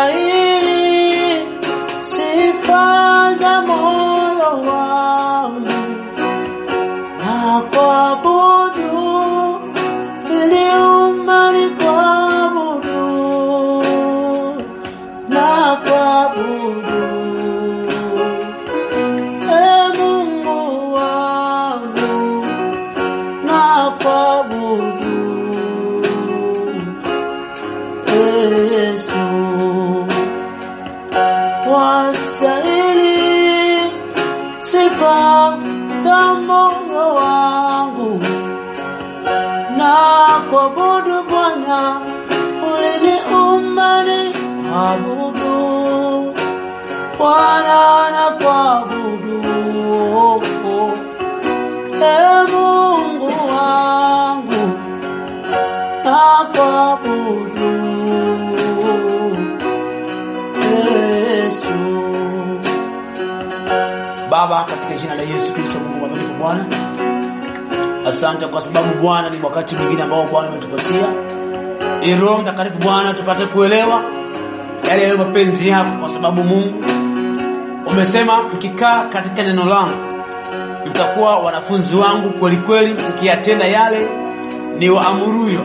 Wastahili sifa za moyo wangu, na kuabudu niliumba nikuabudu, na kuabudu e Mungu wangu, na kuabudu Yesu. Wastahili sifa za moyo wangu, na kuabudu Bwana, uliniumba nikuabudu, Bwana na kuabudu, e Mungu wangu, na kuabudu Yesu. Baba, katika jina la Yesu Kristo, Mungu mwaminifu Bwana, asante kwa sababu Bwana ni wakati mwingine ambao Bwana umetupatia ili Roho Mtakatifu Bwana tupate kuelewa yale yaliyo mapenzi yako, kwa sababu Mungu umesema mkikaa katika neno langu mtakuwa wanafunzi wangu kweli kweli, mkiyatenda yale ni waamuruyo.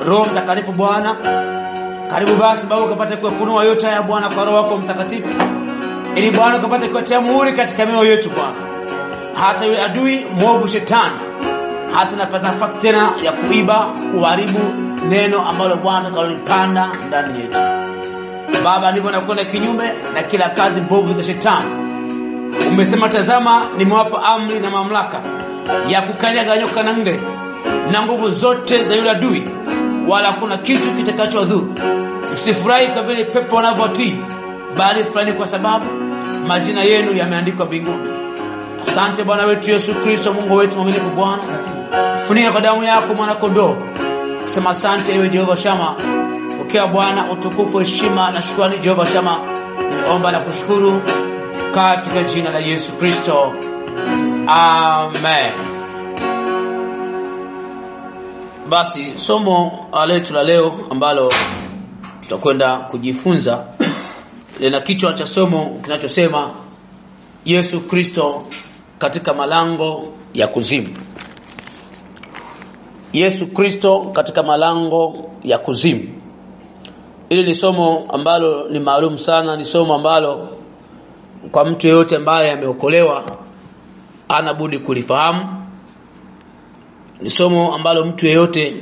Roho Mtakatifu Bwana, karibu basi Baba ukapate kuyafunua yote haya Bwana kwa Roho wako Mtakatifu, ili Bwana ukapate kuyatia muhuri katika mioyo yetu Bwana, hata yule adui mwovu shetani hata napata nafasi tena ya kuiba, kuharibu neno ambalo Bwana akalipanda ndani yetu. Baba, ndipo nakwenda kinyume na kila kazi mbovu za shetani. Umesema, tazama nimewapa amri na mamlaka ya kukanyaga nyoka na nge na nguvu zote za yule adui, wala kuna kitu kitakachowadhuru. Msifurahi kwa vile pepo wanavyotii, bali furahini kwa sababu majina yenu yameandikwa mbinguni. Asante Bwana wetu Yesu Kristo, Mungu wetu mwaminifu Bwana, funika kwa damu yako mwana kondoo. Sema asante ewe Jehova Shama. Pokea Bwana utukufu, heshima na shukrani Jehova Shama. Nimeomba na kushukuru katika jina la Yesu Kristo. Amen. Basi somo letu la leo ambalo tutakwenda kujifunza lina kichwa cha somo kinachosema Yesu Kristo katika malango ya kuzimu. Yesu Kristo katika malango ya kuzimu. Hili ni somo ambalo ni maalum sana, ni somo ambalo kwa mtu yeyote ambaye ameokolewa hana budi kulifahamu. Ni somo ambalo mtu yeyote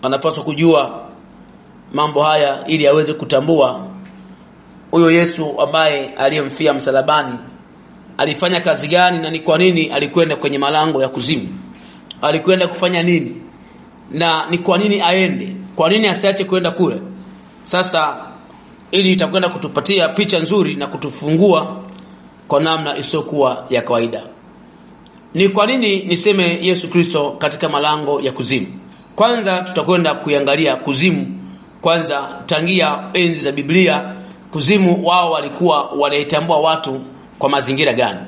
anapaswa kujua mambo haya ili aweze kutambua huyo Yesu ambaye aliyemfia msalabani alifanya kazi gani na ni kwa nini alikwenda kwenye malango ya kuzimu. Alikwenda kufanya nini na ni kwa nini aende? Kwa nini asiache kwenda kule? Sasa ili itakwenda kutupatia picha nzuri na kutufungua kwa namna isiyokuwa ya kawaida. Ni kwa nini niseme Yesu Kristo katika malango ya kuzimu? Kwanza tutakwenda kuiangalia kuzimu. Kwanza tangia enzi za Biblia, kuzimu wao walikuwa wanaitambua watu kwa mazingira gani?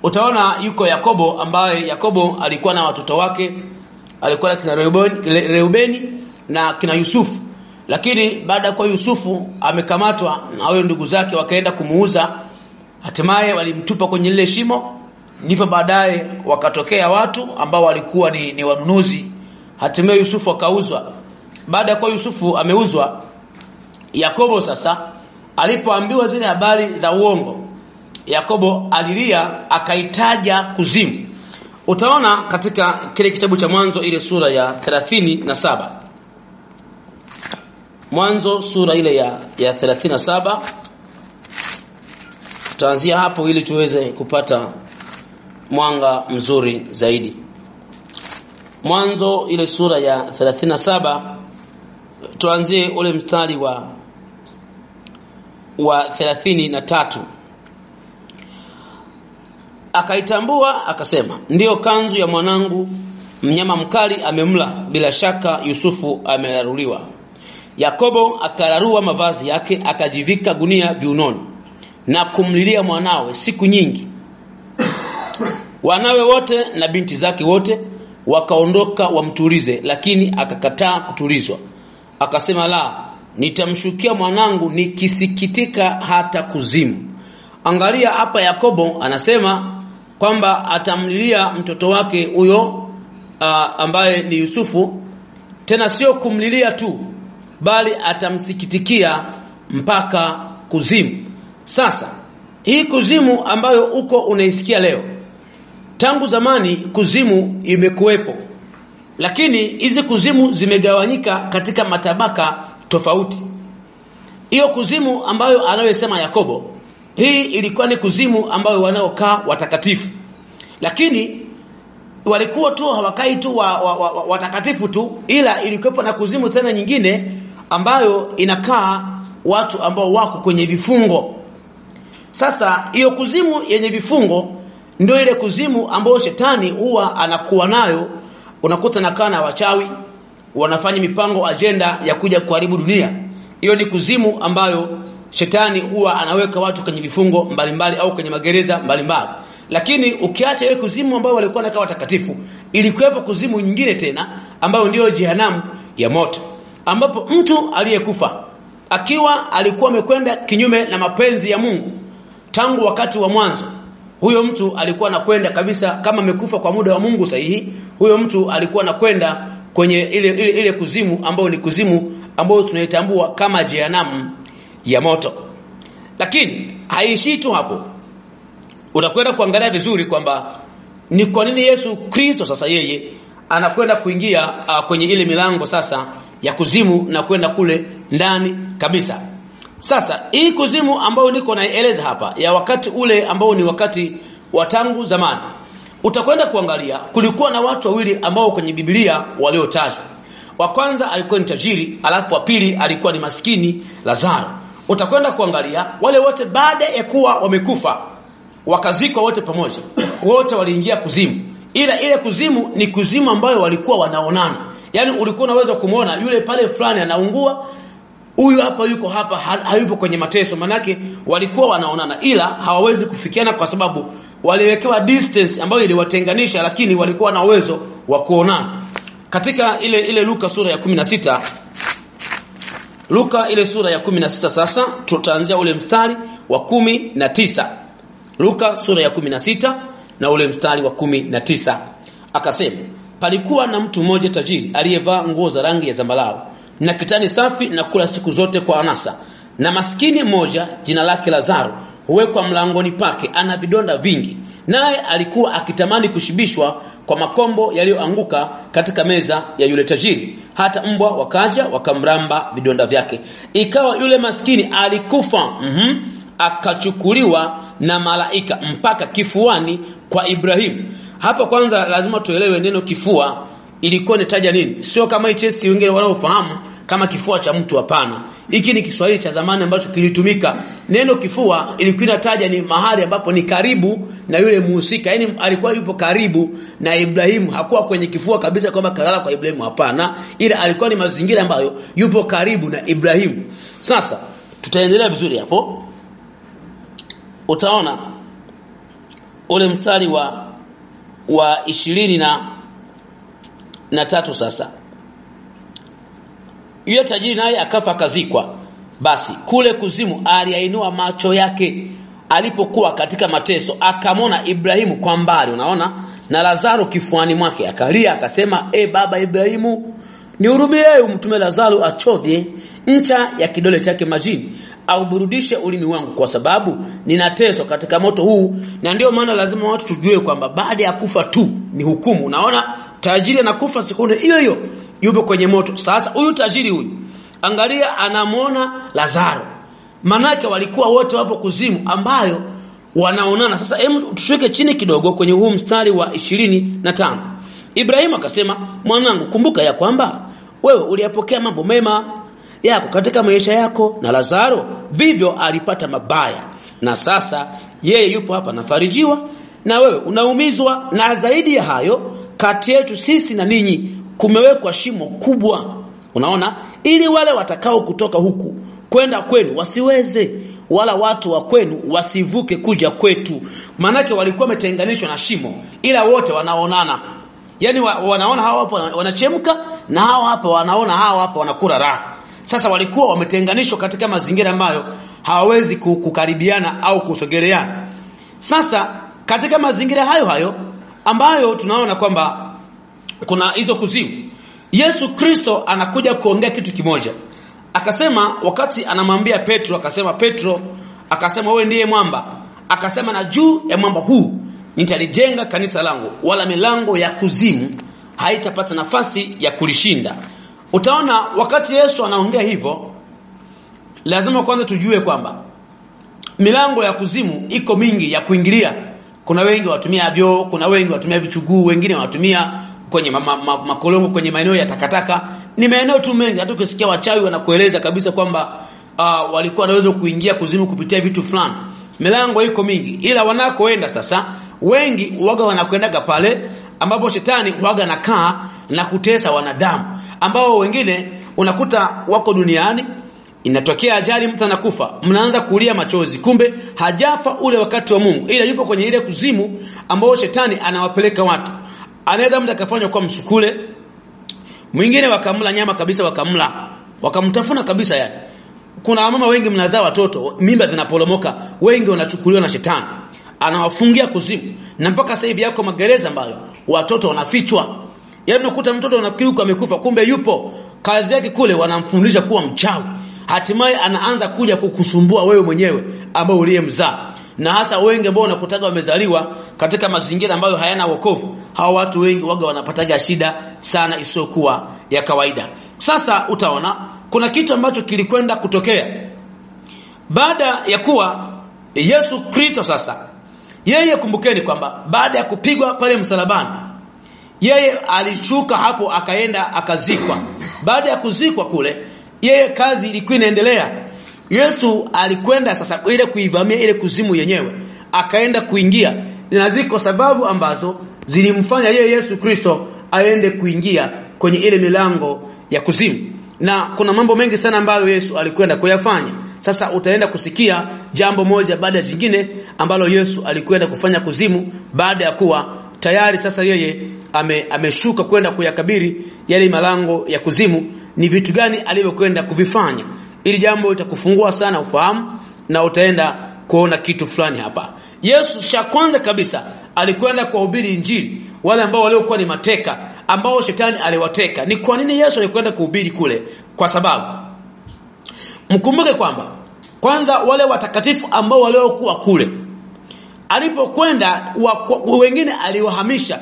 Utaona yuko Yakobo, ambaye Yakobo alikuwa na watoto wake, alikuwa na kina Reubeni na kina Yusufu. Lakini baada kwa Yusufu amekamatwa na wale ndugu zake wakaenda kumuuza, hatimaye walimtupa kwenye lile shimo. Ndipo baadaye wakatokea watu ambao walikuwa ni wanunuzi. Hatimaye Yusufu akauzwa. Baada kwa Yusufu ameuzwa, Yakobo sasa alipoambiwa zile habari za uongo, Yakobo alilia akaitaja kuzimu. Utaona katika kile kitabu cha Mwanzo ile sura ya 37. Mwanzo sura ile ya 37. Tutaanzia hapo ili tuweze kupata mwanga mzuri zaidi. Mwanzo ile sura ya 37, tuanzie ule mstari wa 33. Akaitambua akasema, ndiyo kanzu ya mwanangu, Mnyama mkali amemla, bila shaka Yusufu ameraruliwa. Yakobo akararua mavazi yake, akajivika gunia viunoni na kumlilia mwanawe siku nyingi. Wanawe wote na binti zake wote wakaondoka wamtulize, lakini akakataa kutulizwa. Akasema, la, nitamshukia mwanangu nikisikitika hata kuzimu. Angalia hapa, Yakobo anasema kwamba atamlilia mtoto wake huyo ambaye ni Yusufu. Tena sio kumlilia tu, bali atamsikitikia mpaka kuzimu. Sasa hii kuzimu ambayo uko unaisikia leo, tangu zamani kuzimu imekuwepo, lakini hizi kuzimu zimegawanyika katika matabaka tofauti. Hiyo kuzimu ambayo anayosema Yakobo, hii ilikuwa ni kuzimu ambayo wanaokaa watakatifu. Lakini walikuwa tu hawakai tu watakatifu tu, ila ilikuwepo na kuzimu tena nyingine ambayo inakaa watu ambao wako kwenye vifungo. Sasa hiyo kuzimu yenye vifungo ndio ile kuzimu ambayo shetani huwa anakuwa nayo. Unakuta nakaa na wachawi wanafanya mipango, agenda ya kuja kuharibu dunia. Hiyo ni kuzimu ambayo shetani huwa anaweka watu kwenye vifungo mbalimbali au kwenye magereza mbalimbali. Lakini ukiacha ile kuzimu ambayo walikuwa nakaa watakatifu, ilikuwepo kuzimu nyingine tena ambayo ndio jehanamu ya moto, ambapo mtu aliyekufa akiwa alikuwa amekwenda kinyume na mapenzi ya Mungu tangu wakati wa mwanzo, huyo mtu alikuwa anakwenda kabisa kama amekufa kwa muda wa Mungu sahihi, huyo mtu alikuwa anakwenda kwenye ile kuzimu ambayo ni kuzimu ambayo tunaitambua kama jehanamu ya moto. Lakini haishi tu hapo. Utakwenda kuangalia vizuri kwamba ni kwa nini Yesu Kristo sasa yeye anakwenda kuingia kwenye ile milango sasa ya kuzimu na kwenda kule ndani kabisa. Sasa hii kuzimu ambayo niko naeleza hapa ya wakati ule ambao ni wakati wa tangu zamani, utakwenda kuangalia kulikuwa na watu wawili ambao kwenye Biblia waliotajwa. Wa kwanza alikuwa ni tajiri, alafu wa pili alikuwa ni maskini Lazaro. Utakwenda kuangalia wale wote baada ya kuwa wamekufa wakazikwa wote pamoja, wote waliingia kuzimu. Ila ile kuzimu ni kuzimu ambayo walikuwa wanaonana. Yaani ulikuwa unaweza kumuona yule pale fulani anaungua, huyu hapa yuko hapa, hayupo kwenye mateso. Manake walikuwa wanaonana, ila hawawezi kufikiana kwa sababu waliwekewa distance ambayo iliwatenganisha, lakini walikuwa na uwezo wa kuonana. Katika ile Luka sura ya 16, Luka ile sura ya 16, sasa tutaanzia ule mstari wa 19. Luka sura ya 16 na ule mstari wa 19. Akasema, palikuwa na mtu mmoja tajiri aliyevaa nguo za rangi ya zambarau na kitani safi na kula siku zote kwa anasa. Na maskini mmoja jina lake Lazaro huwekwa mlangoni pake, ana vidonda vingi, naye alikuwa akitamani kushibishwa kwa makombo yaliyoanguka katika meza ya yule tajiri. Hata mbwa wakaja wakamramba vidonda vyake. Ikawa yule maskini alikufa, akachukuliwa na malaika mpaka kifuani kwa Ibrahimu. Hapa kwanza lazima tuelewe neno kifua ilikuwa inataja nini. Sio kama hii chesti wengine wanaofahamu kama kifua cha mtu, hapana. Hiki ni Kiswahili cha zamani ambacho kilitumika. Neno kifua ilikuwa inataja ni mahali ambapo ni karibu na yule muhusika. Yaani alikuwa yupo karibu na Ibrahimu, hakuwa kwenye kifua kabisa kwamba kalala kwa Ibrahimu, hapana. Ila alikuwa ni mazingira ambayo yupo karibu na Ibrahimu. Sasa tutaendelea vizuri hapo. Utaona ule mstari wa 23 sasa. Yule tajiri naye akafa akazikwa. Basi kule kuzimu aliyainua macho yake alipokuwa katika mateso, akamwona Ibrahimu kwa mbali, unaona, na Lazaro kifuani mwake. Akalia akasema, baba Ibrahimu, nihurumie, umtume Lazaro achovye ncha ya kidole chake majini, auburudishe ulimi wangu, kwa sababu ninateswa katika moto huu. Na ndio maana lazima watu tujue kwamba baada ya kufa tu ni hukumu. Unaona, tajiri anakufa sekunde hiyo hiyo yupo kwenye moto. Sasa huyu tajiri huyu, angalia, anamuona Lazaro. Manake walikuwa wote wapo kuzimu ambayo wanaonana. Sasa hebu tushuke chini kidogo kwenye huu mstari wa 25. Ibrahimu akasema, mwanangu, kumbuka ya kwamba wewe uliyapokea mambo mema yako katika maisha yako, na Lazaro vivyo alipata mabaya, na sasa yeye yupo hapa anafarijiwa, na wewe unaumizwa. Na zaidi ya hayo, kati yetu sisi na ninyi kumewekwa shimo kubwa. Unaona, ili wale watakao kutoka huku kwenda kwenu wasiweze, wala watu wa kwenu wasivuke kuja kwetu. Manake walikuwa wametenganishwa na shimo, ila wote wanaonana. Yaani wanaona hawa hapo wanachemka na hawa hapa wanaona hawa hapa wanakula raha. Sasa walikuwa wametenganishwa katika mazingira ambayo hawawezi kukaribiana au kusogeleana. Sasa katika mazingira hayo hayo ambayo tunaona kwamba kuna hizo kuzimu, Yesu Kristo anakuja kuongea kitu kimoja. Akasema wakati anamwambia Petro, akasema Petro, akasema wewe ndiye mwamba. Akasema na juu ya mwamba huu nitalijenga kanisa langu, wala milango ya kuzimu haitapata nafasi ya kulishinda. Utaona wakati Yesu anaongea hivyo, lazima kwanza tujue kwamba milango ya kuzimu iko mingi ya kuingilia. Kuna wengi watumia vyoo, kuna wengi watumia vichuguu, wengine watumia kwenye makolongo, kwenye maeneo ya takataka. Ni maeneo tu mengi. Hata ukisikia wachawi wanakueleza kabisa kwamba walikuwa wanaweza kuingia kuzimu kupitia vitu fulani. Milango iko mingi, ila wanakoenda sasa wengi waga wanakwendaga pale ambapo shetani waga nakaa na kutesa wanadamu, ambao wengine unakuta wako duniani, inatokea ajali, mtu anakufa, mnaanza kulia machozi, kumbe hajafa ule wakati wa Mungu, ila yupo kwenye ile kuzimu ambao shetani anawapeleka watu. Anaweza mtu akafanywa kwa msukule, mwingine wakamla nyama kabisa, wakamla, wakamtafuna kabisa yani. Kuna mama wengi mnazaa watoto, mimba zinaporomoka, wengi wanachukuliwa na shetani, anawafungia kuzimu. Na mpaka sasa hivi yako magereza ambayo watoto wanafichwa. Yaani unakuta mtoto anafikiri yuko amekufa, kumbe yupo. Kazi yake kule wanamfundisha kuwa mchawi. Hatimaye anaanza kuja kukusumbua wewe mwenyewe ambao uliyemzaa. Na hasa wengi ambao unakutaga wamezaliwa katika mazingira ambayo hayana wokovu, hao watu wengi waga wanapataga shida sana isiyokuwa ya kawaida. Sasa utaona kuna kitu ambacho kilikwenda kutokea baada ya kuwa Yesu Kristo sasa, yeye kumbukeni kwamba baada ya kupigwa pale msalabani, yeye alishuka hapo akaenda akazikwa. Baada ya kuzikwa kule, yeye kazi ilikuwa inaendelea. Yesu alikwenda sasa ile kuivamia ile kuzimu yenyewe, akaenda kuingia. Na ziko sababu ambazo zilimfanya yeye Yesu Kristo aende kuingia kwenye ile milango ya kuzimu. Na kuna mambo mengi sana ambayo Yesu alikwenda kuyafanya. Sasa utaenda kusikia jambo moja baada ya jingine ambalo Yesu alikwenda kufanya kuzimu baada ya kuwa tayari sasa yeye ameshuka kwenda kuyakabiri yale malango ya kuzimu. Ni vitu gani alivyokwenda kuvifanya? Ili jambo itakufungua sana ufahamu na utaenda kuona kitu fulani hapa. Yesu cha kwanza kabisa alikwenda kuhubiri Injili wale ambao waliokuwa ni mateka, ambao shetani aliwateka. Ni kwa nini Yesu alikwenda kuhubiri kule? Kwa sababu mkumbuke kwamba kwanza wale watakatifu ambao waliokuwa kule, alipokwenda wengine aliwahamisha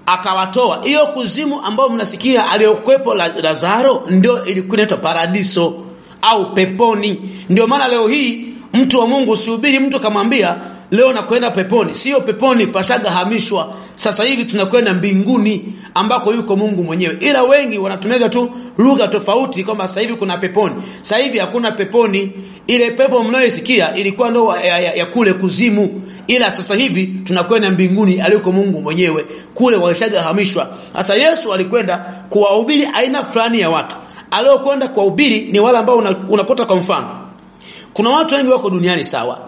akawatoa. Hiyo kuzimu ambao mnasikia aliyokuepo Lazaro ndio ilikuwa inaitwa paradiso au peponi. Ndio maana leo hii mtu wa Mungu usihubiri mtu kamwambia leo nakwenda peponi. Sio peponi, pashaga hamishwa. Sasa hivi tunakwenda mbinguni ambako yuko Mungu mwenyewe. Ila wengi wanatumega tu lugha tofauti kwamba sasa hivi kuna peponi. Sasa hivi hakuna peponi. Ile pepo mnayoisikia ilikuwa ndo ya kule kuzimu. Ila sasa hivi tunakwenda mbinguni aliko Mungu mwenyewe. Kule walishaga hamishwa. Sasa Yesu alikwenda kuwahubiri aina fulani ya watu. Aliokwenda kuwahubiri ni wale ambao unakuta kwa mfano kuna watu wengi wako duniani sawa,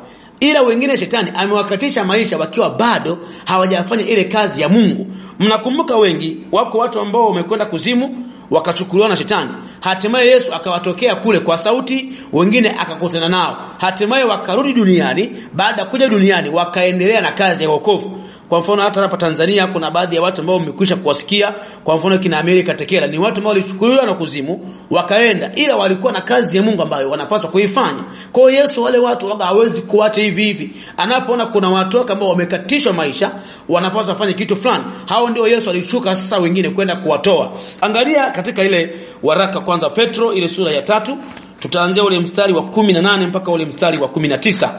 ila wengine shetani amewakatisha maisha wakiwa bado hawajafanya ile kazi ya Mungu. Mnakumbuka wengi wako watu ambao wamekwenda kuzimu wakachukuliwa na shetani. Hatimaye Yesu akawatokea kule kwa sauti, wengine akakutana nao. Hatimaye wakarudi duniani. Baada kuja duniani wakaendelea na kazi ya wokovu. Kwa mfano hata hapa Tanzania kuna baadhi ya watu ambao mmekwisha kuwasikia, kwa mfano kina Amerika Tekela, ni watu ambao walichukuliwa na kuzimu wakaenda, ila walikuwa na kazi ya Mungu ambayo wanapaswa kuifanya. Kwa hiyo Yesu wale watu waga hawezi kuacha hivi hivi. Anapoona kuna watu ambao wamekatishwa maisha, wanapaswa kufanya kitu fulani. Hao ndio Yesu alishuka sasa wengine kwenda kuwatoa. Angalia katika ile waraka kwanza Petro ile sura ya 3, tutaanzia ule mstari wa 18 mpaka ule mstari wa 19.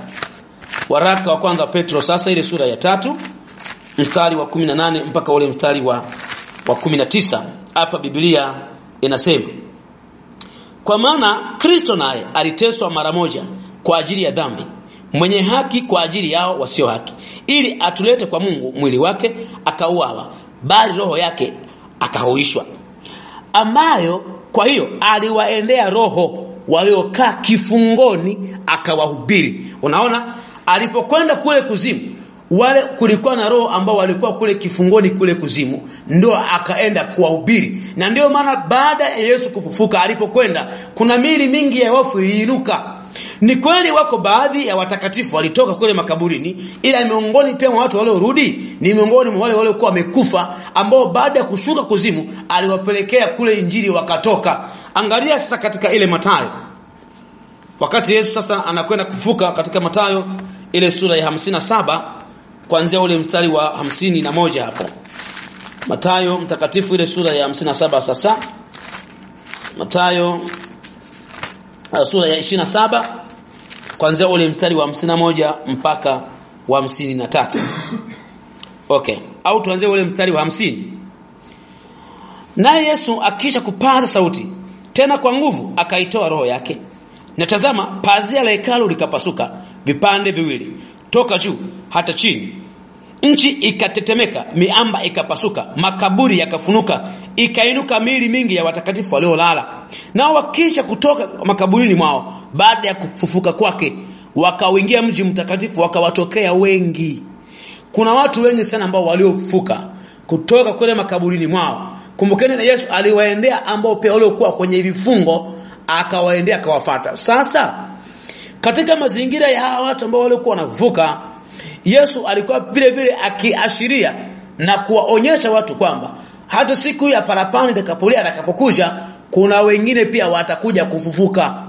Waraka wa kwanza Petro sasa ile sura ya 3 mstari wa 18 mpaka ule mstari wa 19. Hapa Biblia inasema, kwa maana Kristo naye aliteswa mara moja kwa ajili ya dhambi, mwenye haki kwa ajili yao wasio haki, ili atulete kwa Mungu mwili wake akauawa, bali roho yake akahuishwa. Ambayo kwa hiyo aliwaendea roho waliokaa kifungoni akawahubiri. Unaona, alipokwenda kule kuzimu, wale kulikuwa na roho ambao walikuwa kule kifungoni kule kuzimu, ndio akaenda kuwahubiri. Na ndio maana baada ya Yesu kufufuka, alipokwenda kuna miili mingi ya wafu iliinuka. Ni kweli wako baadhi ya watakatifu walitoka kule makaburini, ila miongoni pia mwa watu waliorudi ni miongoni mwa wale waliokuwa wamekufa, ambao baada ya kushuka kuzimu aliwapelekea kule injili wakatoka. Angalia sasa katika ile Mathayo, wakati Yesu sasa anakwenda kufufuka, katika Mathayo ile sura ya 57 kuanzia ule mstari wa 51 hapo. Mathayo mtakatifu ile sura ya 57 sasa. Mathayo sura ya 27 kuanzia ule mstari wa 51 mpaka wa 53. Okay, au tuanzie ule mstari wa 50. Naye Yesu akisha kupaza sauti tena kwa nguvu akaitoa roho yake. Na tazama, pazia la hekalu likapasuka vipande viwili toka juu hata chini. Nchi ikatetemeka, miamba ikapasuka, makaburi yakafunuka, ikainuka miili mingi ya watakatifu waliolala. Nao wakisha kutoka makaburini mwao baada ya kufufuka kwake, wakauingia mji mtakatifu, wakawatokea wengi. Kuna watu wengi sana ambao waliofufuka kutoka kule makaburini mwao. Kumbukeni na Yesu aliwaendea ambao pia waliokuwa kwenye vifungo, akawaendea akawafuata. Sasa katika mazingira ya hawa watu ambao waliokuwa wanavuka, Yesu alikuwa vile vile akiashiria na kuwaonyesha watu kwamba hata siku ya parapanda itakapolia, atakapokuja, kuna wengine pia watakuja kufufuka.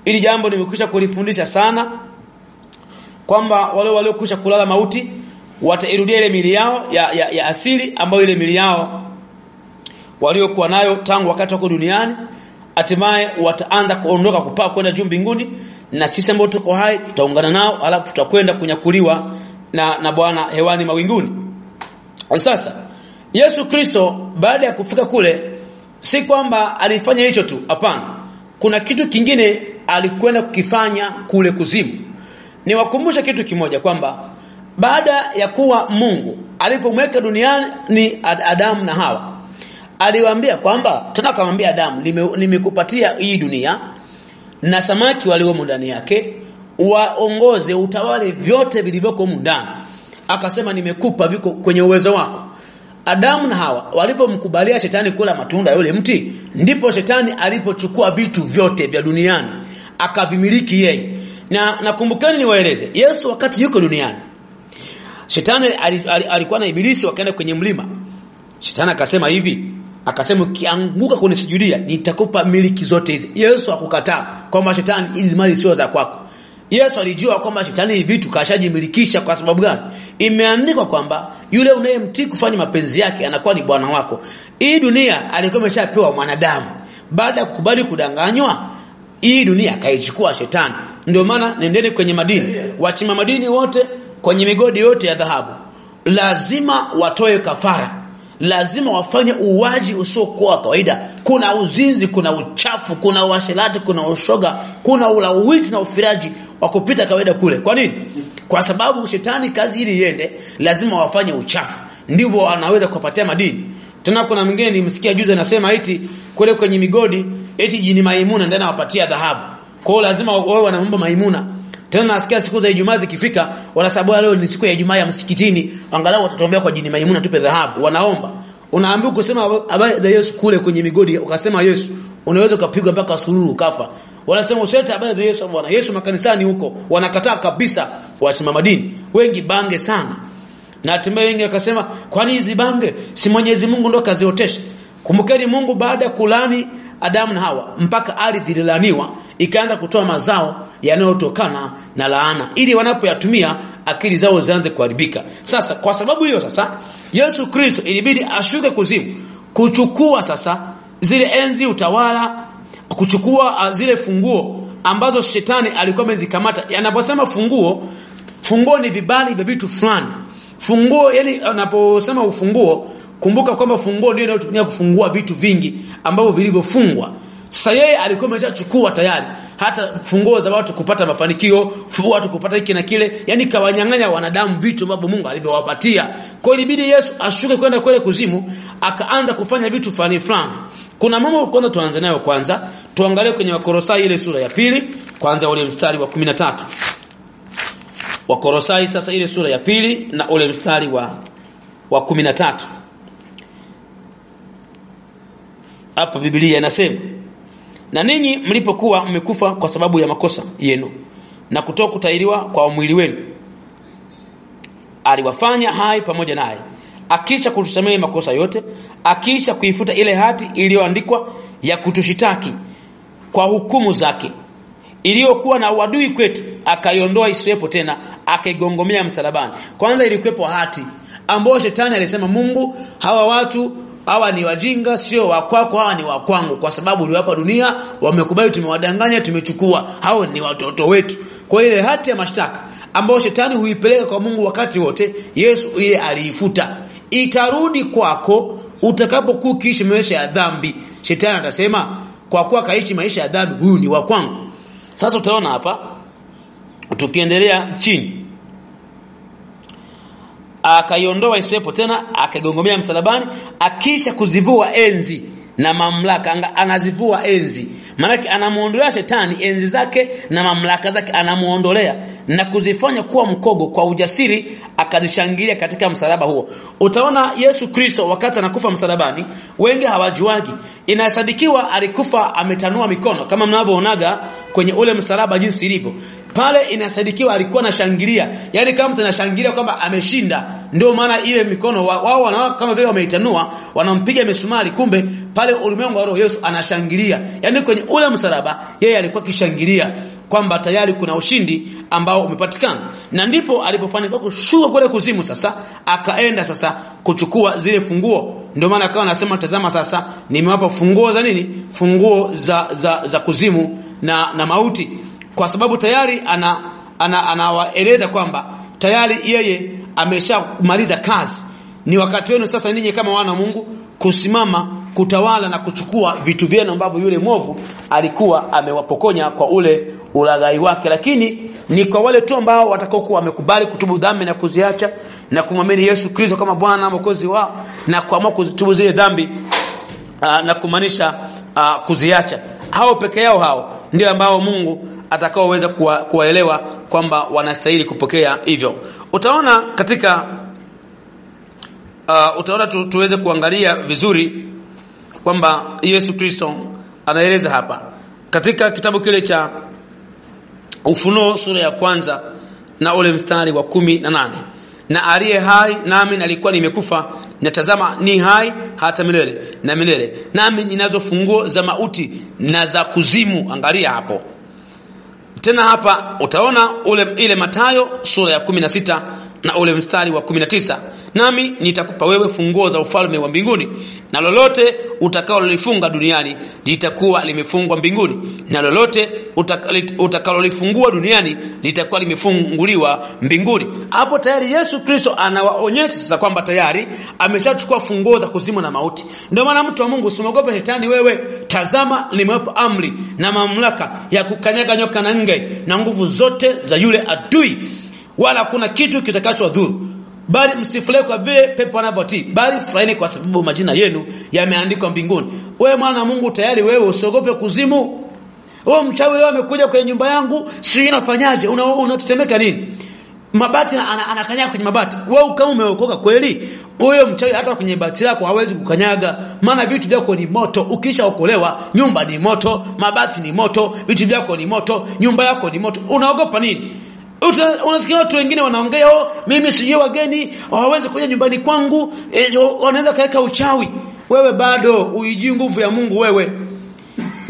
Ili jambo nimekwisha kulifundisha sana, kwamba wale waliokwisha kulala mauti watairudia ile miili yao ya asili, ambayo ile miili yao waliokuwa nayo tangu wakati wako duniani. Hatimaye wataanza kuondoka kupaa kwenda juu mbinguni, na sisi ambao tuko hai tutaungana nao, alafu tutakwenda kunyakuliwa na Bwana hewani mawinguni. Sasa Yesu Kristo baada ya kufika kule, si kwamba alifanya hicho tu, hapana. Kuna kitu kingine alikwenda kukifanya kule kuzimu. Niwakumbushe kitu kimoja, kwamba baada ya kuwa Mungu alipomweka duniani Adamu na Hawa, aliwaambia kwamba, tena akamwambia Adamu, nimekupatia hii dunia na samaki waliomo ndani yake, waongoze, utawale vyote vilivyoko humu ndani. Akasema nimekupa, viko kwenye uwezo wako. Adamu na Hawa walipomkubalia shetani kula matunda yule mti, ndipo shetani alipochukua vitu vyote vya duniani akavimiliki yeye. Na nakumbukeni niwaeleze, Yesu wakati yuko duniani, shetani alikuwa na ibilisi, wakaenda kwenye mlima. Shetani akasema hivi, akasema ukianguka kunisujudia nitakupa miliki zote hizi. Yesu hakukataa kwamba shetani, hizi mali sio za kwako. Yesu alijua kwamba shetani hivi vitu kashajimilikisha. Kwa sababu gani? Imeandikwa kwamba yule unayemtii kufanya mapenzi yake anakuwa ni bwana wako. Hii dunia alikuwa ameshapewa mwanadamu. Baada ya kukubali kudanganywa, hii dunia akaichukua shetani. Ndio maana nendeni kwenye madini, wachimba madini wote kwenye migodi yote ya dhahabu lazima watoe kafara, lazima wafanye uwaji usiokuwa kawaida. Kuna uzinzi, kuna uchafu, kuna uasherati, kuna ushoga, kuna ulawiti na ufiraji wa kupita kawaida kule. Kwa nini? Kwa sababu shetani kazi ili iende lazima wafanye uchafu, ndivyo anaweza kupatia madini. Tena kuna mwingine nimsikia juzi anasema eti kule kwenye migodi eti jini Maimuna ndiye anawapatia dhahabu. Kwa hiyo lazima wao wanaomba Maimuna. Tena nasikia siku za Ijumaa zikifika wanasababu leo ni siku ya Ijumaa ya msikitini, angalau watatuombea kwa jini Maimuna tupe dhahabu. Wanaomba. Unaambiwa kusema habari za Yesu kule kwenye migodi, ukasema Yesu, unaweza ukapigwa mpaka sururu ukafa. Wanasema usilete habari za Yesu bwana. Yesu makanisani huko wanakataa kabisa, wachimba madini. Wengi bange sana. Na hatimaye wengi wakasema kwani hizi bange si Mwenyezi Mungu ndo kaziotesha? Kumbukeni Mungu baada ya kulani Adamu na Hawa mpaka ardhi ililaniwa ikaanza kutoa mazao yanayotokana na laana, ili wanapoyatumia akili zao zianze kuharibika. Sasa kwa sababu hiyo sasa Yesu Kristo ilibidi ashuke kuzimu kuchukua sasa zile enzi, utawala, kuchukua zile funguo ambazo shetani alikuwa amezikamata. Anaposema funguo, funguo ni vibali vya vitu fulani. Funguo, yani anaposema ufunguo, kumbuka kwamba funguo ndio inayotumia kufungua vitu vingi ambavyo vilivyofungwa. Sasa yeye alikuwa ameshachukua tayari hata funguo za watu kupata mafanikio, funguo watu kupata hiki na kile, yani kawanyang'anya wanadamu vitu ambavyo Mungu alivyowapatia. Kwa hiyo ilibidi Yesu ashuke kwenda kule kuzimu, akaanza kufanya vitu fulani fulani. Kuna mambo kwanza tuanze nayo kwanza, tuangalie kwenye Wakolosai ile sura ya 2, kwanza ule mstari wa 13. Wakolosai sasa ile sura ya 2 na ule mstari wa 13. Hapa Biblia inasema, na ninyi mlipokuwa mmekufa kwa sababu ya makosa yenu na kutoka kutahiriwa kwa mwili wenu, aliwafanya hai pamoja naye, akisha kutusamehe makosa yote, akisha kuifuta ile hati iliyoandikwa ya kutushitaki kwa hukumu zake, iliyokuwa na uadui kwetu, akaiondoa isiwepo tena, akaigongomea msalabani. Kwanza ilikuwepo hati ambayo shetani alisema, Mungu, hawa watu hawa ni wajinga, sio wa kwako, hawa ni wa kwangu, kwa sababu uliwapa dunia, wamekubali, tumewadanganya, tumechukua, hao ni watoto wetu. Kwa ile hati ya mashtaka ambayo shetani huipeleka kwa Mungu wakati wote, Yesu ile aliifuta. Itarudi kwako utakapokuwa ukiishi maisha ya dhambi. Shetani atasema, kwa kuwa kaishi maisha ya dhambi, huyu ni wa kwangu. Sasa utaona hapa tukiendelea chini, akaiondoa isiwepo tena, akagongomea msalabani, akisha kuzivua enzi na mamlaka. Anazivua enzi, maana anamuondolea shetani enzi zake na mamlaka zake, anamuondolea na kuzifanya kuwa mkogo kwa ujasiri, akazishangilia katika msalaba huo. Utaona Yesu Kristo wakati anakufa msalabani, wengi hawajuagi, inasadikiwa alikufa ametanua mikono kama mnavyoonaga kwenye ule msalaba jinsi ilivyo pale. Inasadikiwa alikuwa anashangilia, yani kama mtu anashangilia kwamba ameshinda. Ndio maana ile mikono wao wana kama vile wameitanua, wanampiga misumari, kumbe pale ulimwengu wa roho Yesu anashangilia. Yani kwenye ule msalaba yeye alikuwa akishangilia kwamba tayari kuna ushindi ambao umepatikana. Na ndipo alipofanikiwa kushuka kule kuzimu. Sasa akaenda sasa kuchukua zile funguo. Ndio maana akawa anasema, tazama sasa nimewapa funguo za nini? Funguo za kuzimu na mauti. Kwa sababu tayari anawaeleza kwamba tayari yeye ameshamaliza kazi. Ni wakati wenu sasa ninyi kama wana Mungu kusimama, kutawala na kuchukua vitu vyenu ambavyo yule mwovu alikuwa amewapokonya kwa ule ulaghai wake. Lakini ni kwa wale tu ambao watakaokuwa wamekubali kutubu dhambi na kuziacha na kumwamini Yesu Kristo kama Bwana na Mwokozi wao, na kuamua kuzitubu zile dhambi na kumaanisha kuziacha. Hao peke yao hao ndio ambao Mungu atakaoweza kuwaelewa kwamba wanastahili kupokea hivyo. Utaona katika utaona tuweze kuangalia vizuri kwamba Yesu Kristo anaeleza hapa katika kitabu kile cha Ufunuo sura ya 1 na ule mstari wa 18. Na aliye hai, nami nalikuwa nimekufa, na tazama ni hai hata milele na milele, nami ninazo funguo za mauti na za kuzimu. Angalia hapo tena hapa utaona ile Mathayo sura ya 16 na ule mstari wa 19. Nami nitakupa wewe funguo za ufalme wa mbinguni, na lolote utakalolifunga duniani litakuwa limefungwa mbinguni, na lolote utakalolifungua duniani litakuwa limefunguliwa mbinguni. Hapo tayari Yesu Kristo anawaonyesha sasa kwamba tayari ameshachukua funguo za kuzimu na mauti. Ndio maana mtu wa Mungu usimwogope shetani wewe. Tazama nimewapa amri na mamlaka ya kukanyaga nyoka na nge na nguvu zote za yule adui, wala kuna kitu kitakachowadhuru. Bali msifurahi kwa vile pepo wanavyotii, bali furahini kwa sababu majina yenu yameandikwa mbinguni. Wewe mwana Mungu tayari wewe usiogope kuzimu. Wewe mchawi leo amekuja kwenye nyumba yangu, sijui nafanyaje, unatetemeka nini? Mabati anakanyaga kwenye mabati. Wewe kama umeokoka kweli, huyo mchawi hata kwenye bati lako hawezi kukanyaga, maana vitu vyako ni moto. Ukishaokolewa nyumba ni moto, mabati ni moto, vitu vyako ni moto, nyumba yako ni moto. Unaogopa nini? Unasikia watu wengine wanaongea, oh, mimi sijui wageni hawawezi kuja nyumbani kwangu, wanaweza kaeka uchawi. Wewe bado uijui nguvu ya Mungu wewe.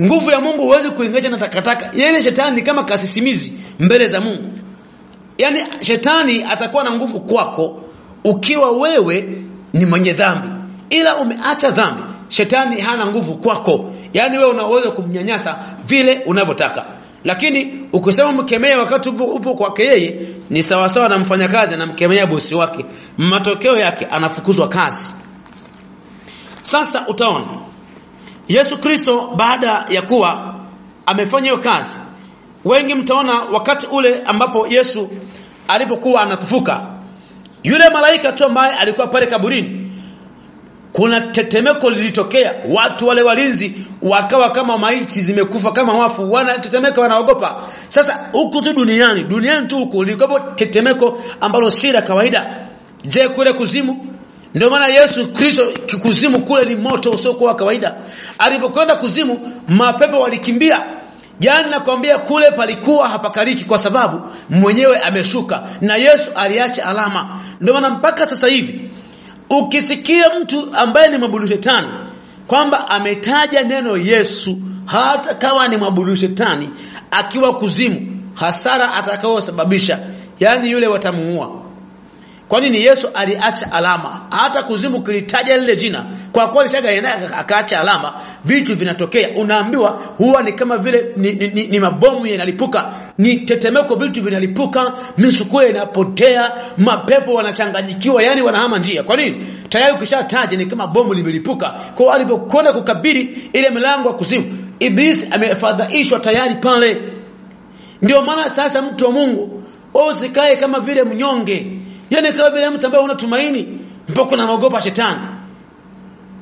Nguvu ya Mungu huwezi kuingesha na takataka. Yeye shetani ni kama kasisimizi mbele za Mungu. Yaani shetani atakuwa na nguvu kwako ukiwa wewe ni mwenye dhambi. Ila umeacha dhambi, shetani hana nguvu kwako. Yaani wewe unaweza kumnyanyasa vile unavyotaka. Lakini ukisema mkemee wakati upo kwake yeye, ni sawa sawa na mfanyakazi anamkemea bosi wake. Matokeo yake anafukuzwa kazi. Sasa utaona Yesu Kristo baada ya kuwa amefanya hiyo kazi, wengi mtaona wakati ule ambapo Yesu alipokuwa anafufuka, yule malaika tu ambaye alikuwa pale kaburini, kuna tetemeko lilitokea, watu wale walinzi wakawa kama maiti zimekufa, kama wafu, wanatetemeka, wanaogopa. Sasa huku tu duniani tu huku lilikuwa tetemeko ambalo si la kawaida. Je, kule kuzimu? Ndio maana Yesu Kristo kuzimu kule ni moto usiokuwa kawaida. Alipokwenda kuzimu, mapepo walikimbia. Yaani nakwambia kule palikuwa hapakaliki, kwa sababu mwenyewe ameshuka na Yesu aliacha alama. Ndio maana mpaka sasa hivi ukisikia mtu ambaye ni mwabudu shetani kwamba ametaja neno Yesu, hata kama ni mwabudu shetani, akiwa kuzimu, hasara atakayosababisha, yani yule watamuua. Kwa nini? Yesu aliacha alama. Hata kuzimu kilitaja lile jina, kwa kweli shaka yeye akaacha alama, vitu vinatokea. Unaambiwa huwa ni kama vile ni mabomu yanalipuka, ni tetemeko, vitu vinalipuka, misukuo inapotea, mapepo wanachanganyikiwa, yani wanahama njia. Kwa nini? Tayari ukishataja ni kama bomu limelipuka. Kwa hiyo alipokwenda kukabili ile milango ya kuzimu, Ibilisi amefadhaishwa tayari pale. Ndio maana sasa mtu wa Mungu, usikae kama vile mnyonge, yani kama vile mtu ambaye unatumaini mpaka unamwogopa shetani.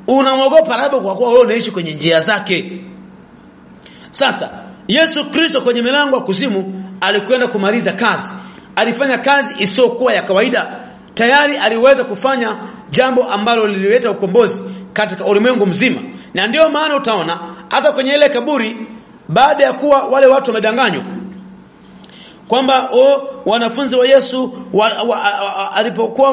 Unamwogopa labda kwa kuwa wewe unaishi kwenye njia zake. Sasa Yesu Kristo kwenye milango ya kuzimu alikwenda kumaliza kazi. Alifanya kazi isiyokuwa ya kawaida. Tayari aliweza kufanya jambo ambalo lilileta ukombozi katika ulimwengu mzima. Na ndio maana utaona hata kwenye ile kaburi, baada ya kuwa wale watu wamedanganywa kwamba wanafunzi wa Yesu alipokuwa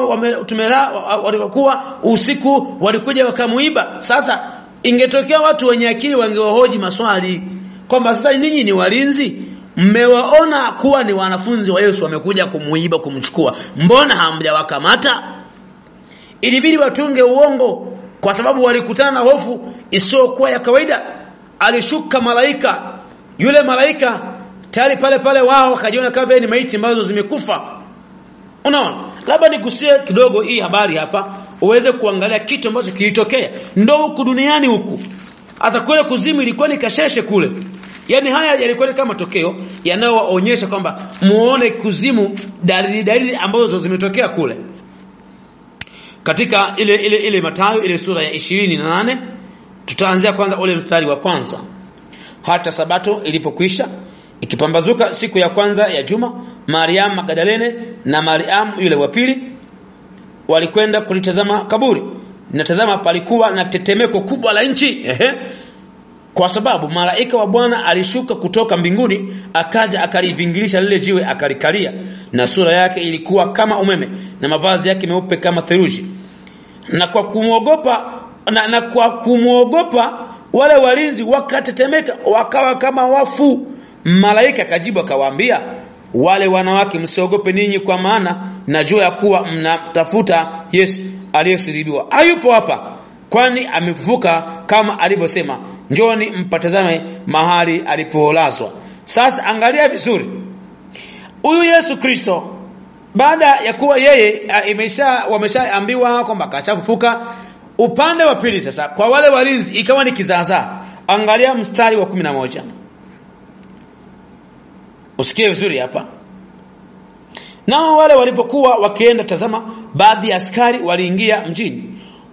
walipokuwa usiku walikuja wakamuiba. Sasa ingetokea watu wenye akili wangewahoji maswali kwamba sasa ninyi ni walinzi, mmewaona kuwa ni wanafunzi wa Yesu wamekuja kumuiba, kumchukua, mbona hamjawakamata? Ilibidi watunge uongo kwa sababu walikutana na hofu isiyokuwa ya kawaida. Alishuka malaika, yule malaika tayari pale pale wao wakajiona kama ni maiti ambazo zimekufa. Unaona? Labda nigusie kidogo hii habari hapa uweze kuangalia kitu ambacho kilitokea. Ndio huku duniani huku. Hata kule kuzimu ilikuwa ni kasheshe kule. Yaani haya yalikuwa ni kama matokeo yanayoonyesha kwamba muone kuzimu dalili ambazo zimetokea kule. Katika ile Mathayo ile sura ya 28 tutaanzia kwanza ule mstari wa kwanza. Hata sabato ilipokwisha, ikipambazuka siku ya kwanza ya juma, Mariam Magdalene na Mariam yule wa pili walikwenda kulitazama kaburi. Na tazama, palikuwa na tetemeko kubwa la nchi. Kwa sababu malaika wa Bwana alishuka kutoka mbinguni, akaja akalivingilisha lile jiwe akalikalia, na sura yake ilikuwa kama umeme na mavazi yake meupe kama theluji. Na kwa kumuogopa na kwa kumuogopa wale walinzi wakatetemeka, wakawa kama wafu. Malaika akajibu akawaambia wale wanawake, msiogope ninyi, kwa maana najua ya kuwa mnatafuta Yesu aliyesulubiwa. Hayupo hapa, kwani amefufuka kama alivyosema. Njoni mpatazame mahali alipolazwa. Sasa angalia vizuri. Huyu Yesu Kristo baada ya kuwa yeye wameshaambiwa kwamba kachafufuka, upande wa pili sasa kwa wale walinzi ikawa ni kizaazaa. Angalia mstari wa 11. Usikie vizuri hapa. Nao wale walipokuwa wakienda, tazama, baadhi ya askari waliingia mjini,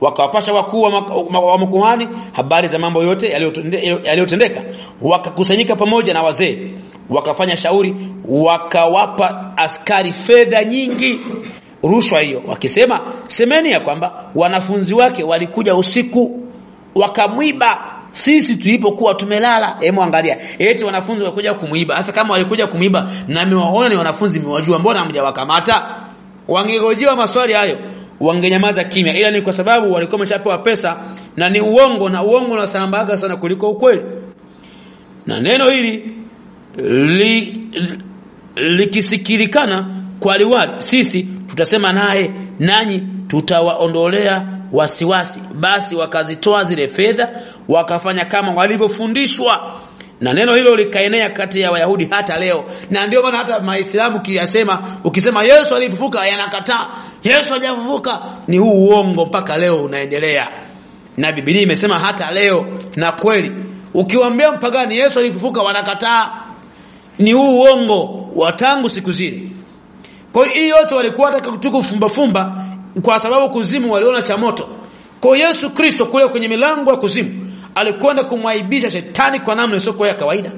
wakawapasha wakuu wa makuhani habari za mambo yote yaliyotendeka. Wakakusanyika pamoja na wazee, wakafanya shauri, wakawapa askari fedha nyingi, rushwa hiyo, wakisema, semeni ya kwamba wanafunzi wake walikuja usiku wakamwiba sisi tulipokuwa tumelala. Hebu angalia, eti wanafunzi walikuja kumuiba. Sasa kama walikuja kumuiba na mmewaona ni wanafunzi, mmewajua, mbona hamjawakamata? Wangegojewa maswali hayo, wangenyamaza kimya, ila ni kwa sababu walikuwa wameshapewa pesa, na ni uongo, na uongo unasambaga sana kuliko ukweli. Na neno hili likisikilikana kwa liwali, sisi tutasema naye, nanyi tutawaondolea wasiwasi. Basi wakazitoa zile fedha, wakafanya kama walivyofundishwa. Na neno hilo likaenea kati ya Wayahudi hata leo. Na ndio maana hata Maislamu kiyasema, ukisema Yesu alifufuka, yanakataa. Yesu hajafufuka. Ni huu uongo mpaka leo unaendelea. Na Biblia imesema hata leo, na kweli ukiwaambia mpagani Yesu alifufuka wanakataa. Ni huu uongo wa tangu siku zile. Kwa hiyo hii yote walikuwa wanataka kufumba fumba kwa sababu kuzimu waliona cha moto. Kwa Yesu Kristo kule kwenye milango ya kuzimu alikwenda kumwaibisha shetani kwa namna isiyo ya kawaida.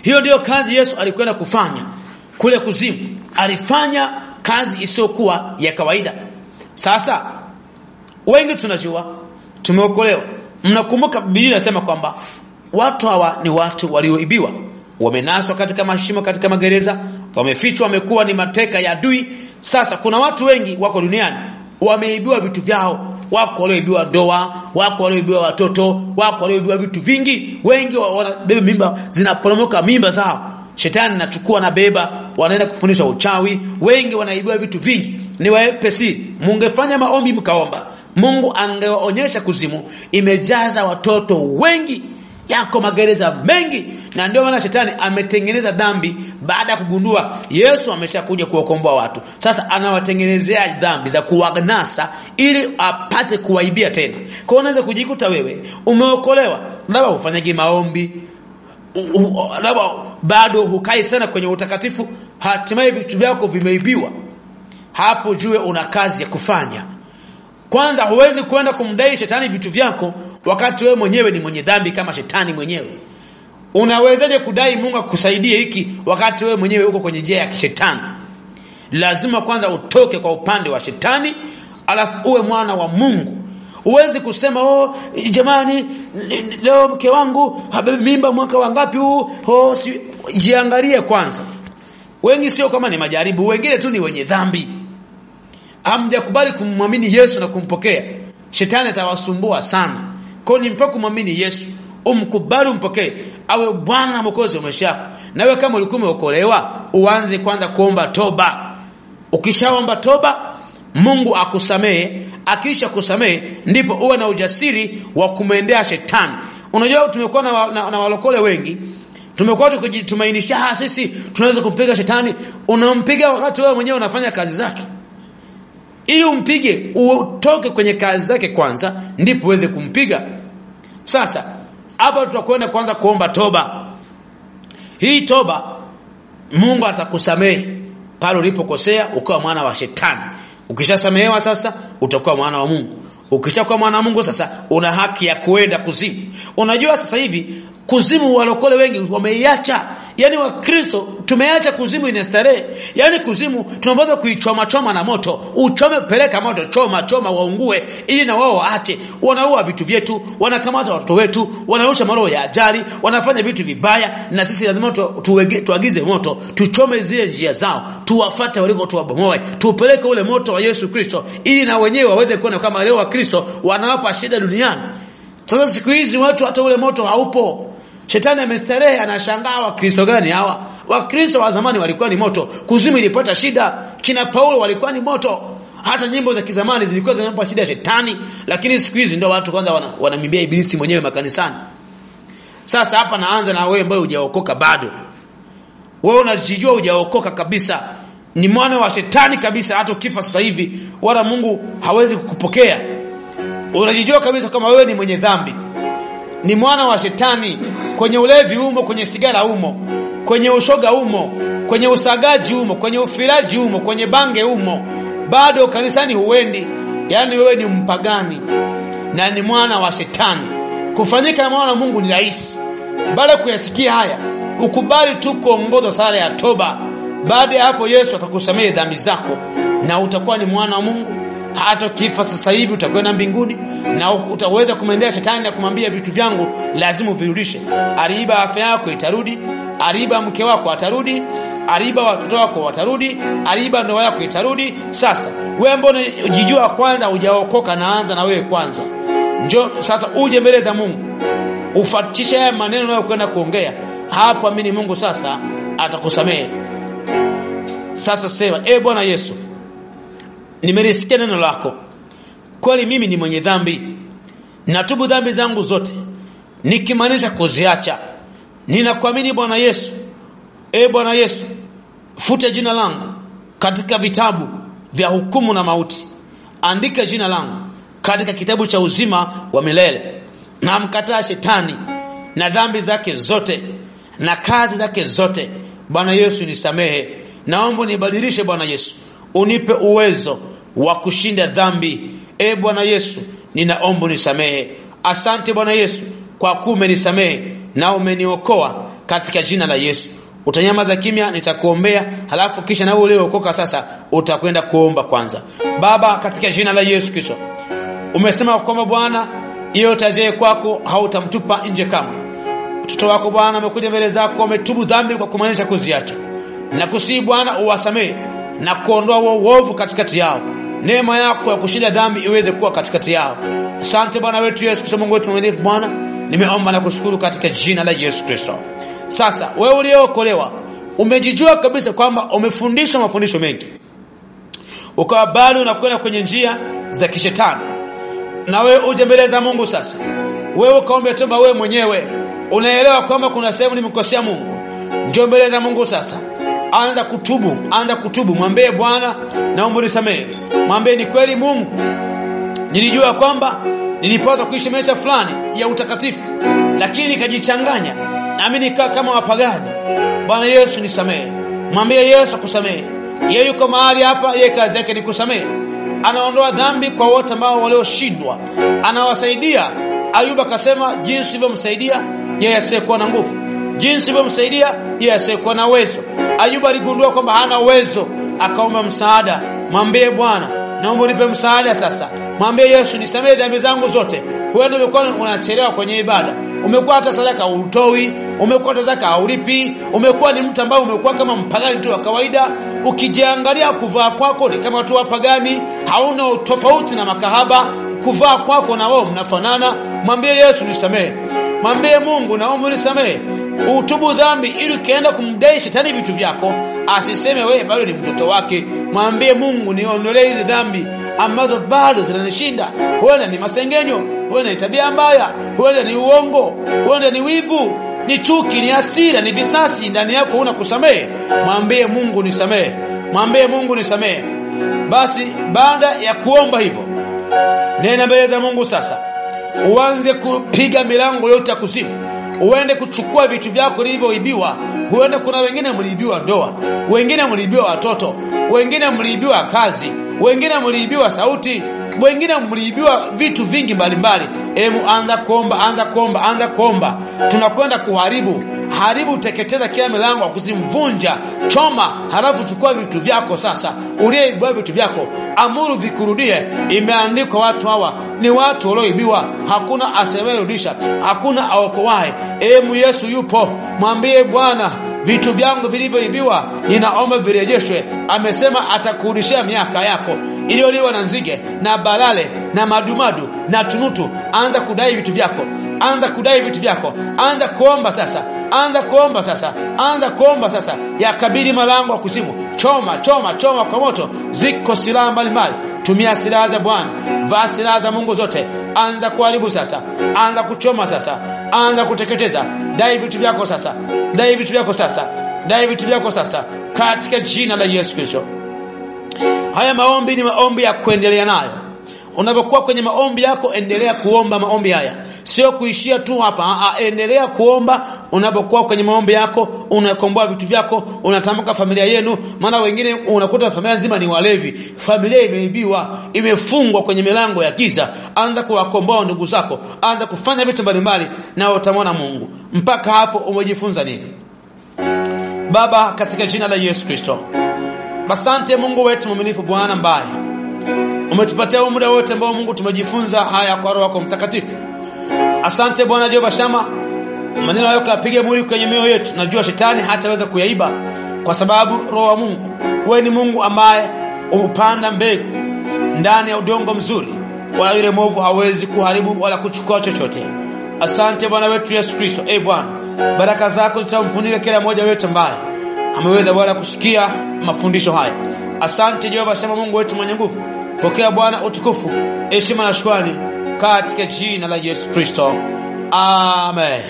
Hiyo ndiyo kazi Yesu alikwenda kufanya kule kuzimu. Alifanya kazi isiyokuwa ya kawaida. Sasa wengi tunajua tumeokolewa. Mnakumbuka Biblia inasema kwamba watu hawa ni watu walioibiwa, wamenaswa katika mashimo, katika magereza, wamefichwa, wamekuwa ni mateka ya adui. Sasa kuna watu wengi wako duniani wameibiwa vitu vyao. Wako walioibiwa ndoa, wako walioibiwa watoto, wako walioibiwa vitu vingi. Wengi wanabeba mimba, zinaporomoka mimba zao, shetani anachukua na beba, wanaenda kufundisha uchawi. Wengi wanaibiwa vitu vingi. Ni waepesi, mungefanya maombi mkaomba, Mungu angewaonyesha kuzimu imejaza watoto wengi, yako magereza mengi. Na ndio maana shetani ametengeneza dhambi baada ya kugundua Yesu ameshakuja kuwakomboa watu. Sasa anawatengenezea dhambi za kuwanasa ili apate kuwaibia tena. Kwa hiyo unaweza kujikuta wewe umeokolewa, labda ufanyage maombi, labda bado hukai sana kwenye utakatifu, hatimaye vitu vyako vimeibiwa. Hapo jue una kazi ya kufanya. Kwanza huwezi kwenda kumdai shetani vitu vyako wakati wewe mwenyewe ni mwenye dhambi kama shetani mwenyewe. Unawezaje kudai Mungu akusaidie hiki wakati wewe mwenyewe uko kwenye njia ya kishetani? Lazima kwanza utoke kwa upande wa shetani, alafu uwe mwana wa Mungu. Huwezi kusema oh, jamani leo mke wangu habebi mimba mwaka wangapi huu? Oh, si, jiangalie kwanza. Wengi sio kama ni majaribu, wengine tu ni wenye dhambi. Hamjakubali kumwamini Yesu na kumpokea. Shetani atawasumbua sana. Kwa hiyo ni mpaka kumwamini Yesu, umkubali, umpokee awe Bwana na Mwokozi wa maisha yako. Na wewe kama ulikuwa umeokolewa, uanze kwanza kuomba toba. Ukishaomba toba, Mungu akusamehe. Akisha kusamehe, ndipo uwe na ujasiri wa kumwendea shetani. Unajua tumekuwa na walokole wengi, tumekuwa tukijitumainisha sisi tunaweza kumpiga shetani. Unampiga wakati wewe mwenyewe unafanya kazi zake. Ili umpige, utoke kwenye kazi zake kwanza, ndipo uweze kumpiga. Sasa hapa tutakwenda kwanza kuomba toba. Hii toba Mungu atakusamehe pale ulipokosea ukawa mwana wa shetani. Ukishasamehewa sasa utakuwa mwana wa Mungu. Ukishakuwa mwana wa Mungu sasa una haki ya kuenda kuzimu. Unajua sasa hivi kuzimu walokole wengi wameiacha. Yaani Wakristo tumeacha kuzimu ina starehe. Yaani kuzimu tunapaswa kuichoma choma na moto. Uchome, peleka moto, choma choma waungue ili na wao waache. Wanaua vitu vyetu, wanakamata watoto wetu, wanarusha maroho ya ajali, wanafanya vitu vibaya, na sisi lazima tuagize moto, tuchome zile njia zao, tuwafate waliko, tuwabomoe, tupeleke ule moto wa Yesu Kristo ili na wenyewe waweze kuona kama leo Wakristo wanawapa shida duniani. Sasa siku hizi watu hata ule moto haupo. Shetani amestarehe, anashangaa Wakristo gani hawa? Wakristo wa zamani walikuwa ni moto. Kuzimu ilipata shida, kina Paulo walikuwa ni moto. Hata nyimbo za kizamani zilikuwa zinampa shida shetani, lakini siku hizi ndio watu kwanza wanamimbia ibilisi mwenyewe makanisani. Sasa hapa naanza na wewe ambaye hujaokoka bado. Wewe unajijua hujaokoka kabisa. Ni mwana wa shetani kabisa, hata ukifa sasa hivi wala Mungu hawezi kukupokea. Unajijua kabisa kama wewe ni mwenye dhambi. Ni mwana wa shetani. Kwenye ulevi umo, kwenye sigara umo, kwenye ushoga umo, kwenye usagaji umo, kwenye ufiraji umo, kwenye bange umo. Bado kanisani huendi. Yaani wewe ni mpagani na ni mwana wa shetani. Kufanyika mwana wa Mungu ni rahisi. Baada kuyasikia haya, ukubali tu kuongozwa sala ya toba. Baada ya hapo Yesu atakusamehe dhambi zako na utakuwa ni mwana wa Mungu. Hata ukifa sasa hivi utakwenda mbinguni na utaweza kumwendea shetani na kumwambia vitu vyangu lazima uvirudishe. Aliiba afya yako itarudi, aliiba mke wako atarudi, aliiba watoto wako watarudi, aliiba ndoa yako itarudi. Sasa wewe mbona unajijua kwanza hujaokoka? Naanza na wewe kwanza. Njoo sasa uje mbele za Mungu, ufuatishe haya maneno unayokwenda kuongea hapo. Amini Mungu sasa atakusamehe. Sasa sema, Bwana Yesu, nimelisikia neno lako. Kweli mimi ni mwenye dhambi. Natubu dhambi zangu zote, nikimaanisha kuziacha. Ninakuamini Bwana Yesu. Bwana Yesu, futa jina langu katika vitabu vya hukumu na mauti. Andika jina langu katika kitabu cha uzima wa milele. Namkataa shetani na dhambi zake zote na kazi zake zote. Bwana Yesu nisamehe, naomba nibadilishe Bwana Yesu, unipe uwezo wa kushinda dhambi. E Bwana Yesu, ninaomba nisamehe. Asante Bwana Yesu kwa kuwa umenisamehe na umeniokoa katika jina la Yesu. Utanyamaza kimya, nitakuombea, halafu kisha na wewe uliokoka sasa utakwenda kuomba kwanza. Baba, katika jina la Yesu Kristo, umesema kwamba Bwana yeyote ajaye kwako hautamtupa nje kamwe. Watoto wako Bwana wamekuja mbele zako, wametubu dhambi kwa kumaanisha kuziacha, na kusihi Bwana uwasamehe na kuondoa uovu katikati yao. Neema yako ya kushinda dhambi iweze kuwa katikati yao. Asante Bwana wetu Yesu Kristo, Mungu wetu mwaminifu. Bwana, nimeomba na kushukuru katika jina la Yesu Kristo. Sasa wewe uliokolewa, umejijua kabisa kwamba umefundishwa mafundisho mengi, ukawa bado unakwenda kwenye njia za kishetani, na wewe uje mbele za Mungu sasa, wewe ukaombe toba wewe mwenyewe, unaelewa kwamba kuna sehemu nimekosea Mungu. Njoo mbele za Mungu sasa, anza kutubu, anza kutubu, mwambie Bwana naomba unisamehe. Mwambie ni kweli Mungu, nilijua kwamba nilipaswa kuishi maisha fulani ya utakatifu, lakini nikajichanganya nami nikaa kama wapagani. Bwana Yesu nisamehe. Mwambie Yesu akusamehe. Yeye yuko mahali hapa, yeye kazi yake ni kusamehe. Anaondoa dhambi kwa wote ambao walioshindwa, anawasaidia. Ayuba akasema jinsi ulivyomsaidia yeye asiyekuwa na nguvu, jinsi ulivyomsaidia yeye asiyekuwa na uwezo. Ayuba aligundua kwamba hana uwezo, akaomba msaada. Mwambie Bwana, naomba unipe msaada sasa. Mwambie Yesu nisamehe dhambi zangu zote. Huenda umekuwa unachelewa kwenye ibada, umekuwa hata sadaka hutoi, umekuwa hata zaka haulipi, umekuwa ni mtu ambaye umekuwa kama mpagani tu wa kawaida. Ukijiangalia kuvaa kwako ni kama watu wapagani, hauna tofauti na makahaba. Kuvaa kwako na wao mnafanana. Mwambie Yesu nisamehe. Mwambie Mungu naomba unisamehe. Utubu dhambi ili ukienda kumdai shetani vitu vyako asiseme wewe bado ni mtoto wake. Mwambie Mungu niondolee hizi dhambi ambazo bado zinanishinda. Huenda ni masengenyo, huenda ni tabia mbaya, huenda ni uongo, huenda ni wivu, ni chuki, ni hasira, ni visasi ndani yako huna kusamehe. Mwambie Mungu nisamehe. Mwambie Mungu nisamehe. Basi baada ya kuomba hivyo, nena mbele za Mungu sasa. Uanze kupiga milango yote ya kuzimu. Uende kuchukua vitu vyako vilivyoibiwa. Huenda kuna wengine mliibiwa ndoa, wengine mliibiwa watoto, wengine mliibiwa kazi, wengine mliibiwa sauti, wengine mliibiwa vitu vingi mbalimbali. Emu, anza kuomba, anza kuomba, anza kuomba. Tunakwenda kuharibu, haribu, teketeza kila milango ya kuzimu, choma, halafu chukua vitu vyako sasa. Uliyeibiwa vitu vyako, amuru vikurudie. Imeandikwa watu hawa ni watu walioibiwa, hakuna asiyerudisha, hakuna aokoaye. Emu, Yesu yupo. Mwambie Bwana, vitu vyangu vilivyoibiwa ninaomba virejeshwe. Amesema atakurudishia miaka yako iliyoliwa na nzige na balale na madumadu na tunutu. Anza kudai vitu vyako, anza kudai vitu vyako, anza kuomba sasa, anza kuomba sasa, anza kuomba sasa. Yakabili malango ya kuzimu, choma, choma, choma kwa moto. Ziko silaha mbalimbali, tumia silaha za Bwana, vaa silaha za Mungu zote. Anza kuharibu sasa, anza kuchoma sasa, anza kuteketeza. Dai vitu vyako sasa, dai vitu vyako sasa, dai vitu vyako sasa, katika jina la Yesu Kristo. Haya maombi ni maombi ya kuendelea nayo. Unapokuwa kwenye maombi yako, endelea kuomba maombi haya, sio kuishia tu hapa. Endelea kuomba unapokuwa kwenye maombi yako, unakomboa vitu vyako, unatamka familia yenu. Maana wengine unakuta familia nzima ni walevi, familia imeibiwa, imefungwa kwenye milango ya giza. Anza kuwakomboa ndugu zako, anza kufanya vitu mbalimbali na utamwona Mungu. Mpaka hapo umejifunza nini? Baba, katika jina la Yesu Kristo, asante Mungu wetu mwaminifu, Bwana ambaye umetupatia muda wote ambao Mungu tumejifunza haya kwa Roho yako Mtakatifu. Asante Bwana Jehova Shama, maneno hayo kapige mwili kwenye mioyo yetu. Najua shetani hataweza kuyaiba, kwa sababu Roho wa Mungu, wewe ni Mungu ambaye upanda mbegu ndani ya udongo mzuri, wala yule mwovu hawezi kuharibu wala kuchukua chochote. Asante Bwana wetu Yesu Kristo. Eh Bwana, baraka zako zitamfunika kila mmoja wetu ambaye ameweza Bwana kusikia mafundisho haya. Asante Jehova Shama, Mungu wetu mwenye nguvu. Pokea Bwana utukufu, heshima na shukrani katika jina la Yesu Kristo. Amen.